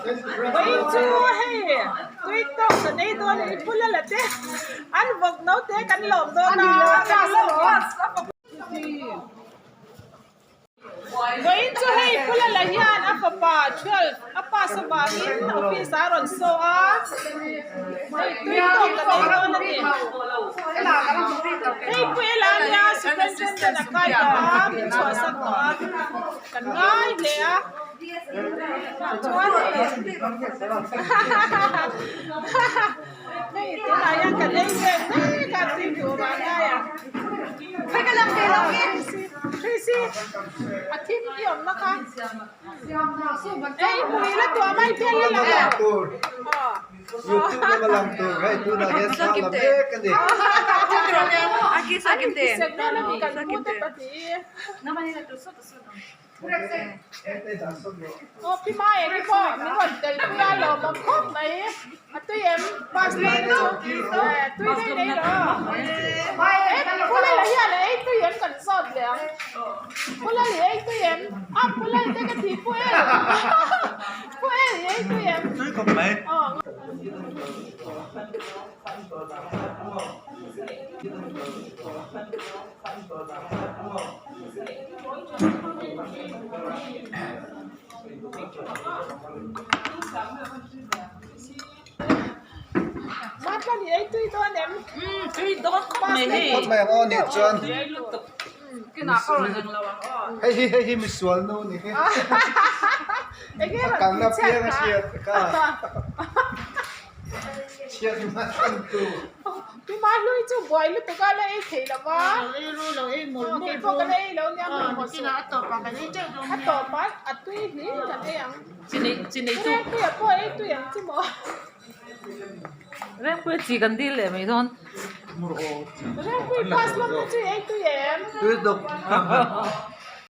Vawiin chu hei tui tawk kan ei dawn a ni pu Lala te an vawk no te kan lawm dawn a kan lawm. Vawiin chu hei Pu Lala hian a fapa 12 a pass avangin office ah a rawn saw a, hei tui tawk kan ei dawn a ni. Hei Pu Ela ania superintendent a kai tawh a, min chhuahsak tawh a, kan ngai hle a. Chuan hei hei tunah hian kan ei vel mek a tui duh vang lai a. Chrissy a thim i awmna kha ei hmui la tuah mai bial la lang lo. YouTube lama lang tur hei tunah hian thla la mek a ni. An intisek dawn a ni kan pute pahnih. Aw pi mai eng pawh min rawn tel pui a lawmawm khawp mai a tui em bus lawm chu eh tui daih daih rawh eh pu lala hian a ei tui em kan zawt leh ang pu lali ei tui em a pu lal te ka ti pu el pu el i ei tui em Tui khawp mai. Aw. Matlan i ei tui dawn em? Umm tui dawn khawp mai hei. Khawp mai ang aw nih chuan. Hei hi hei hi misual nu ni hi. Enge A kalna piang a hriat ka. Chhiat hman tu. Tuma hlui chu buai lutuk a la ei thei lo va. Lo ei ru lo ei mawlh mawlh Keipawh ka la ei lo nia hmawlh mawlh Nikinah a tawpah kan ei teuh dawn nia. A tawpah a tui hlir kan ei ang. Chinei chinei chu. Rengpuia pawh ei tui ang chu maw. Rengpuia chi kan dil leh mai dawn. Rengpui pass lam te chu ei tui em? Tui dawk.